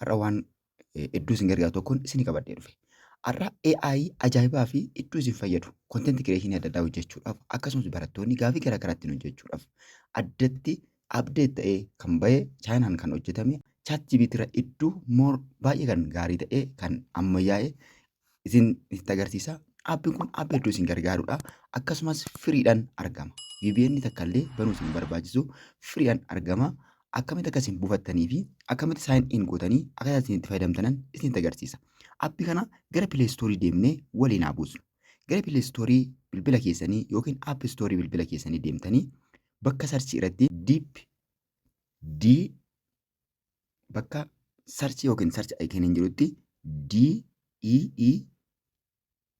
Har'a waan hedduu isin gargaaru tokkoon isinii qabadhee dhufe. Har'a AI ajaa'ibaa fi hedduu isin fayyadu content creation adda addaa hojjechuudhaaf, akkasumas barattoonni gaafii garaa garaa ittiin hojjechuudhaaf addatti update ta'ee kan bahe, Chaayinaan kan hojjetame, ChatGPT irra hedduu more baay'ee kan gaarii ta'e, kan ammayyaa'e isin itti agarsiisa. Aappiin kun aappii hedduu isin gargaarudha. Akkasumas freedhaan argama. VPN takka illee banuu isin barbaachisu, freedhaan argama. Akkamitti akka isin buufattanii fi akkamitti sign in gootanii akka isin itti fayyadamtanan isinitti agarsiisa. Aappii kana gara Play Store deemnee waliin haa buusnu. Gara Play Store bilbila keessanii yookiin App Store bilbila keessanii deemtanii bakka search irratti Deep D, bakka search yookiin search icon hin jirutti D E E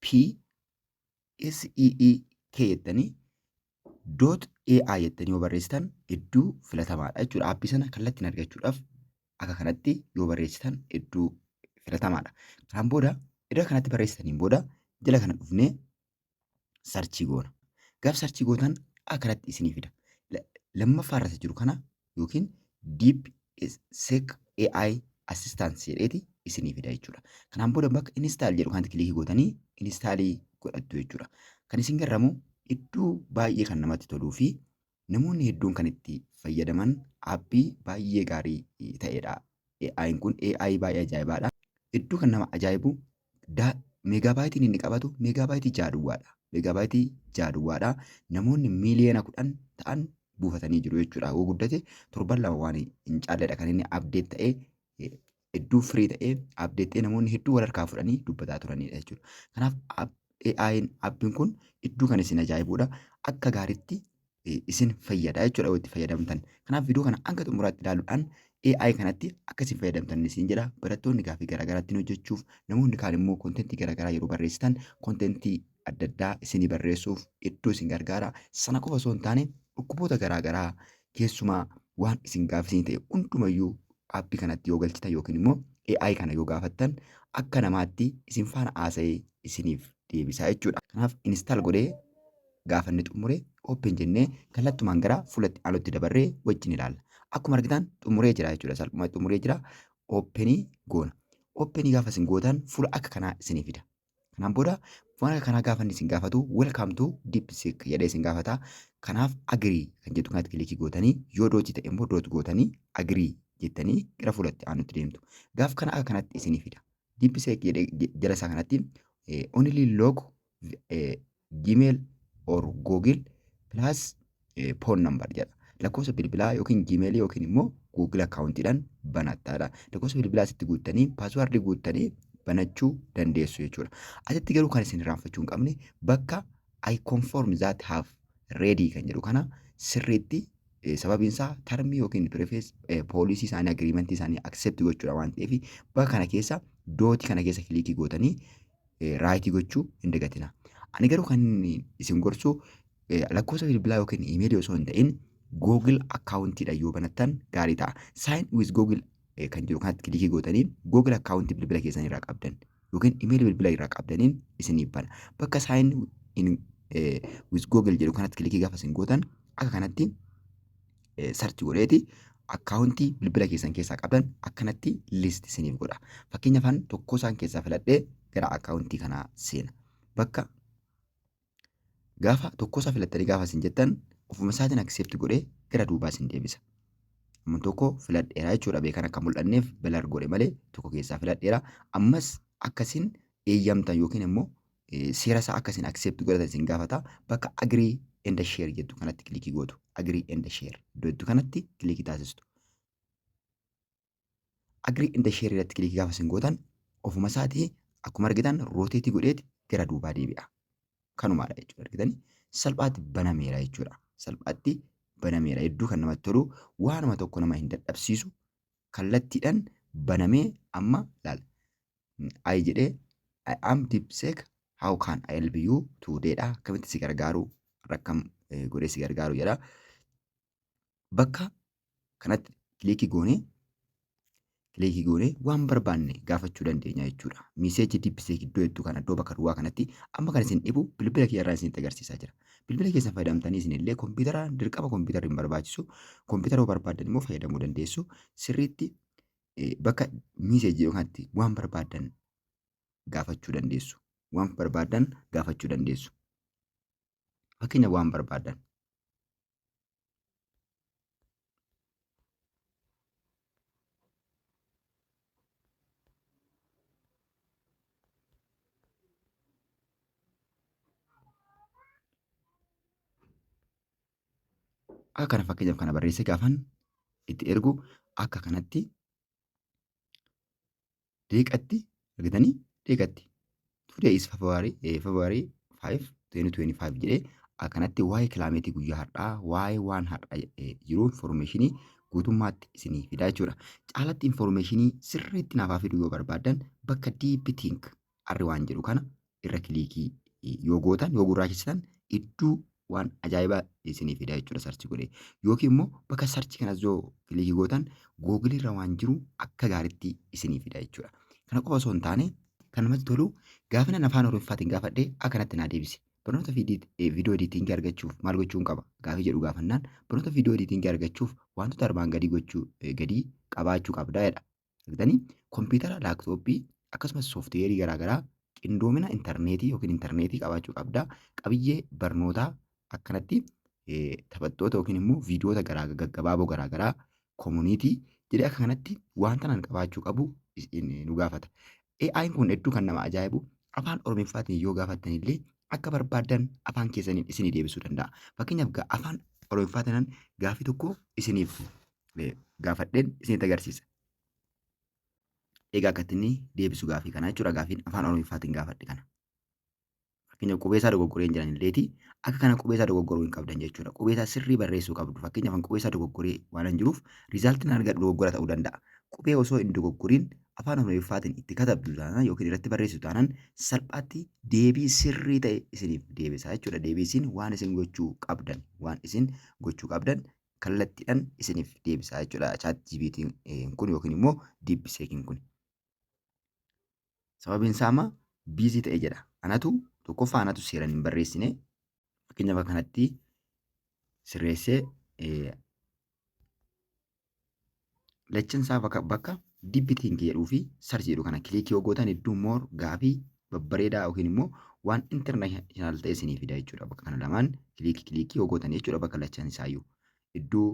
P S E E K jettanii dot AI jettanii yoo barreessitan hedduu filatamaadha jechuudha. Aappii sana kallattiin argachuudhaaf akka kanatti yoo barreessitan hedduu filatamaadha. Kanaan booda iddoo kanatti barreessitaniin booda jala kana dhufnee search goona. Gaaf search gootan akka kanatti isinii fida. Lammaffaa irratti jiru kana yookiin DeepSeek AI Assistance jedheeti isinii fida jechuudha. Kanaan booda bakka install jedhu kanatti click gootanii install godhattu jechuudha. Kan isin garramu hedduu baay'ee kan namatti toluu fi namoonni hedduun kan itti fayyadaman aappii baay'ee gaarii ta'edha. AI'n kun AI baay'ee ajaa'ibaadha. Hedduu kan nama ajaa'ibu megabyteiin inni qabatu megabyte 6 duwwaadha. Megabyte 6 duwwaadha. Namoonni miiliyoona 10 ta'an buufatanii jiru jechuudha. Yoo guddate torban 2 waan hin caalledha kan inni update ta'ee, hedduu free ta'ee update ta'ee namoonni hedduu wal harkaa fudhanii dubbataa turanidha jechuudha. Kanaaf AI'n aappiin kun hedduu kan isin ajaa'ibudha. Akka gaariitti isin fayyada jechuudha yoo itti fayyadamtan. Kanaaf viidiyoo kana hanga xumuraatti ilaaluudhaan AI kanatti akka isin fayyadamtan isin jedha. Barattoonni gaafii garaagaraa ittiin hojjechuuf, namoonni kaan immoo content garaagaraa yeroo barreessitan content adda addaa isinii barreessuuf hedduu isin gargaara. Sana qofa osoo hin taane dhukkuboota garaagaraa keessumaa waan isin gaafisanii ta'e hundumayyuu aappii kanatti yoo galchitan yookiin immoo AI kana yoo gaafattan akka namaatti isin faana haasa'ee isiniif deebisaa jechuudha. Kanaaf install godhee gaafa inni xumure open jennee kallattumaan gara fuulatti aanutti dabarree wajjin ilaalla. Akkuma argitan xumuree jira jechuudha. Salphumatti xumuree jira. Open goona. Open gaafa isin gootan fuula akka kanaa isinii fida. Kanaan booda waan akka kanaa gaafa inni isin gaafatu "Welcome to DeepSeek" jedhee isin gaafata. Kanaaf agree kan jettu kanatti click gootanii, yoo dot ta'e immoo dot gootanii, agree jettanii gara fuulatti aanutti deemtu. Gaaf kana akka kanatti isinii fida. DeepSeek jedhee jala isaa kanatti only log Gmail or Google plus phone number jedha. Lakkoofsa bilbilaa yookiin Gmail yookiin immoo Google accountiidhaan banattaadha. Lakkoofsa bilbilaa asitti guuttanii, password guuttanii banachuu dandeessu jechuudha. Asitti garuu kan isin irraanfachuu hin qabne bakka "I confirm that have read" kan jedhu kana sirriitti, sababiin isaa term yookiin privacy policy isaanii, agreement isaanii accept gochuudha waan ta'eef, bakka kana keessa dot kana keessa click gootanii right gochuu hin dagatina. Ani garuu kan isin gorsu lakkoofsa bilbilaa yookiin iimeelii osoo hin ta'in Google accountiidhaan yoo banattan gaarii ta'a. "Sign with Google" kan jedhu kanatti click gootanii Google account bilbila keessan irraa qabdan yookiin iimeelii bilbila irraa qabdaniin isiniif bana. Bakka "Sign in with Google" jedhu kanatti click gaafa isin gootan akka kanatti search godheeti account bilbila keessan keessaa qabdan akkanatti list isiniif godha. Fakkeenyaaf an tokko isaan keessaa filadhee gara account kanaa seena. Bakka gaafa tokko isaa filattanii gaafa isin jettan ofuma isaatiin accept godhee gara duubaa isin deebisa. Amma tokko filadheera jechuudha, beekan akka mul'anneef blur godhe malee tokko keessaa filadheera. Ammas akkasiin eeyyamtan yookiin immoo seera isaa akkasiin accept godhatan isin gaafata. Bakka "Agree and share" jettu kanatti click gootu. "Agree and share" iddoo jettu kanatti click taasistu. "Agree and share" irratti click gaafa isin gootan ofuma isaatii akkuma argitan rotate godheeti gara duubaa deebi'a. Kanumaadha jechuudha, argitanii salphaatti banameera jechuudha. Salphaatti banameera, hedduu kan namatti tolu, waanuma tokko nama hin dadhabsiisu, kallattiidhaan banamee amma laala. I jedhee "I am DeepSeek, how can I help you today" dha. Akkamitti si gargaaru, rakkam godhee si gargaaru jedha. Bakka kanatti click goonee waan barbaanne gaafachuu dandeenya jechuudha. Message DeepSeek iddoo jettu kana, iddoo bakka duwwaa kanatti amma kan isin dhibu bilbila kiyya irraa isinitti agarsiisaa jira. Bilbila keessan fayyadamtanii isin illee kompiitara, dirqama kompiitarri hin barbaachisu. Kompiitara yoo barbaaddan immoo fayyadamuu dandeessu. Sirriitti Bakka message jedhu kanatti waan barbaaddan gaafachuu dandeessu. Waan barbaaddan gaafachuu dandeessu. Fakkeenya waan barbaaddan. Akka kana fakkeenyaaf kana barreessee gaafan itti ergu akka kanatti deeqatti argitanii deeqatti today is February 5 2025 jedhee akkanatti waa'ee kilaameetii guyyaa har'aa waa'ee waan har'a jiru informeeshinii guutummaatti isinii fidaa jechuudha. Caalatti informeeshinii sirriitti naaf haa fidu yoo barbaaddan bakka deep think arri waan jedhu kana irra kiliikii yoo gootan yoo gurraachessitan iddoo waan ajaa'ibaa isinii fida jechuudha sarchi godhee. Yookiin immoo bakka sarchi kanas yoo kiliikii gootan googilii irra waan jiru akka gaariitti isinii fida jechuudha. Kana qofa osoo hin taane kan namatti tolu gaafina afaan Oromiffaatiin gaafadhee akkanatti naa deebise. Barnoota viidiyoo ediitingii argachuuf maal gochuun qaba? Gaafii jedhu gaafannaan barnoota viidiyoo ediitingii argachuuf wantoota armaan gadii gochuu gadii qabaachuu qabda jedha. Argitanii kompiitara, laaptooppii akkasumas sooftiweerii garaagaraa qindoomina intarneetii yookiin intarneetii qabaachuu qabda. Qabiyyee barnootaa akkanatti taphattoota yookiin immoo viidiyoota garaa gaggabaaboo garaagaraa komuniitii jedhee akka kanatti wanta nan qabaachuu qabu nu gaafata. AI'n kun hedduu kan nama ajaa'ibu afaan Oromiffaatiin yoo gaafattan illee akka barbaaddan afaan keessaniin isinii deebisuu danda'a. Fakkeenyaaf afaan Oromiffaatiin gaafii tokko isiniif gaafadheen isinitti agarsiisa. Egaa akkatti inni deebisu gaafii kana jechuudha. Gaafiin afaan Oromiffaatiin gaafadhe kana. Fakkeenyaaf qubee isaa dogoggoree hin jiran illeeti akka kana qubee isaa dogoggoruu hin qabdan jechuudha. Qubee isaa sirrii barreessuu qabdu. Fakkeenyaaf an qubee isaa dogoggoree waan hin jiruuf riizaaltiin argadhu dogoggora ta'uu danda'a. Qubee osoo hin dogoggoriin afaan Oromiffaatiin itti katabdu taanaan yookiin irratti barreessitu taanaan salphaatti deebii sirrii ta'e isiniif deebisa jechuudha. Deebii isin waan isin gochuu qabdan waan isin gochuu qabdan kallattiidhaan isiniif deebisa jechuudha. Chat GPT kun yookiin immoo DeepSeekiin kun. Sababiin isaa amma biizii ta'e jedha. Anatu tokkoffaa anatu seeraan hin barreessine. Fakkeenyaaf akka kanatti sirreessee lachan isaa bakka bakka dibbitiin jedhuu fi sarchi jedhu kana kilikii yoo gootan hedduu moor gaafii babbareedaa yookiin immoo waan intarnaashinaal ta'e isinii fida jechuudha. Bakka kana lamaan kilikii kilikii yoo gootan jechuudha bakka lachan isaayyuu. Iddoo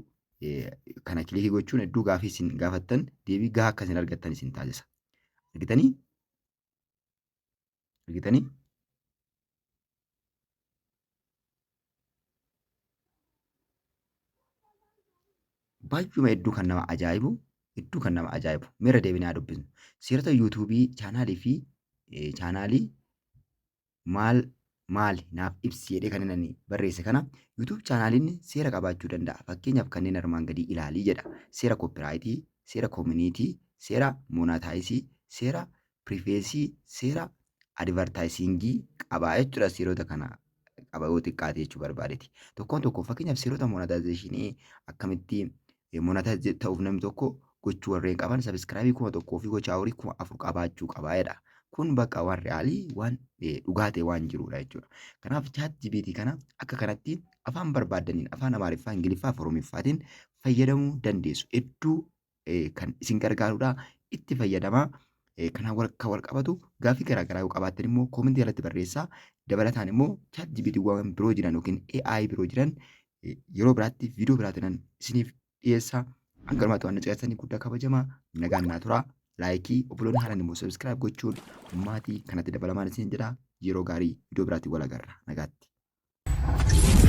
kana kilikii gochuun hedduu gaafii isin gaafattan deebii gahaa akka isin argattan isin taasisa. Argitanii? Argitanii? Baay'uma hedduu kan nama ajaa'ibu hedduu kan nama ajaa'ibu miira deebinee haa dubbisnu. Seerota yuutuubii chaanaalii fi chaanaalii maal maali naaf ibsi jedhee kan inni barreesse kana YouTube chaanaaliin seera qabaachuu danda'a. Fakkeenyaaf kanneen armaan gadii ilaalii jedha. Seera koppiraayitii, seera koominiitii, seera moonataayisii, seera piriveesii, seera adivartaayisiingii qaba jechuudha. Seerota kana qaba yoo xiqqaate jechuu barbaadeeti. Tokkoon tokko fakkeenyaaf seerota moonataayizeeshinii akkamitti moonataayiz ta'uuf namni tokko gochuu warreen qaban sabiskiraayibii 1000 fi gochaa horii 4000 qabaachuu qaba jedha. Kun bakka waan reaalii waan dhugaa ta'e waan jirudha jechuudha. Kanaaf chat GPT kana akka kanatti afaan barbaaddaniin afaan Amaariffaa, Ingiliffaa fi Oromiffaatiin fayyadamuu dandeessu. Hedduu kan isin gargaarudha. Itti fayyadamaa. Kanaan wal kan wal qabatu gaaffii garaa garaa yoo qabaattan immoo koomentii jalatti barreessaa. Dabalataan immoo chat GPT waan biroo jiran yookiin AI biroo jiran yeroo biraatti viidiyoo biraatiin isiniif dhiyeessa. Hanga dhumaatti waan na caqasanii guddaa kabajamaa nagaan naa turaa. Laayikii obboloonni haalaan immoo sabiskiraayib gochuun maatii kanatti dabalamaan isin jedha. Yeroo gaarii viidiyoo biraatiin wal agarra. Nagaatti.